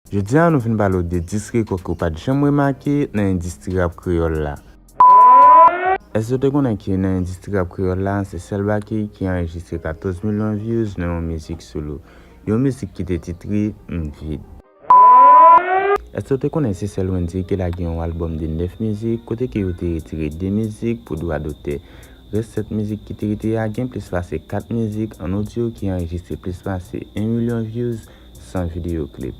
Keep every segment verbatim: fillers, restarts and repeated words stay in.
Jodi a, nou vin pale w de dis rekò ke w pa t janm remake nan endistri rap kreyòl la. Èske w te konnen ke nan endistri rap kreyòl la, se sèl Baky ki anrejistre katòz milyon views nan yon mizik solo? Yon mizik ki te titre M Vid. Èske w te konnen se sèl Wendyy ki lage yon albòm de nèf mizik, kote ke yo te retire de mizik pou dwa dotè? Rès sèt mizik ki te rete a gen plis pase kat mizik an odyo ki anrejistre plis pase en milyon views san videyo klip.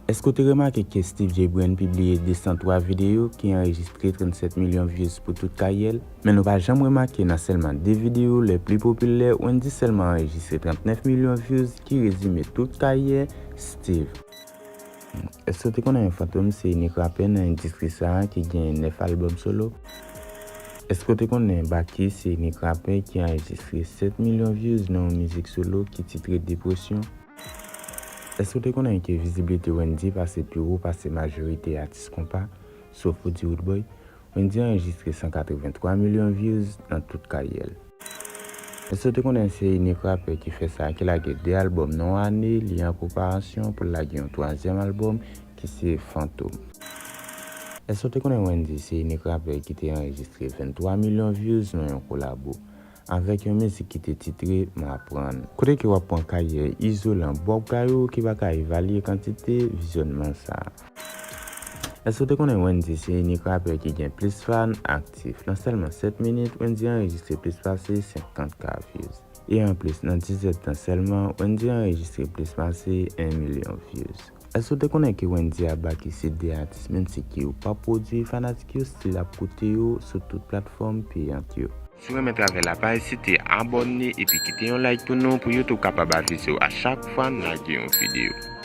Èske w te remake ke Steve J Brand pibliye de san twa videyo ki anrejistre trannsèt milyon views pou tout karyè l? Men nou pa janm remake nan sèlman de videyo lè pli popilè, Wendyy sèlman anrejistre trannèf milyon views ki rezime tout karyè Steve. Èske w te konnen Fantom se inik rapè nan endistri sa a ki gen nèf albòm solo? Èske w te konnen Baky se inik rapè ki anrejistre sèt milyon views nan yon mizik solo ki titre Depresyon? Èske w te konnen ke viziblite Wendyy pase pi wo pase majorite atis konpa, sof Roody Roodboy? Wendyy anrejistre san katrevenntwa milyon views nan tout karyè l. Èske w te konnen se inik rapè ki fè sa, ki lage de albòm nan yon ane, li an preparasyon pou l lage yon twazyèm albòm ki se Fantom? Èske w te konnen Wendyy se inik rapè ki te anrejistre venntwa milyon views nan yon kolabo avèk yon mizik ki te titre M Aprann, kote ke w ap pran karyè izolan Bob Gayou ki pa ka evalye kantite vizyònman sa a? Èske w te konnen Wendyy se inik rapè ki gen plis fan aktif? Nan sèlman sèt minit, Wendyy anrejistre plis pase senkant ka views. E anplis, nan diz èdtan sèlman, Wendyy anrejistre plis pase en milyon views. Èske w te konnen ke Wendyy ak Baky se de atis menm si ke yo pa pwodui, fanatik yo still ap koute yo sou tout platfòm peyant yo? Si w renmen travay la, pa ezite abòne epi kite yon like pou nou, pou YouTube kapab avize w a chak fwa n lage yon videyo.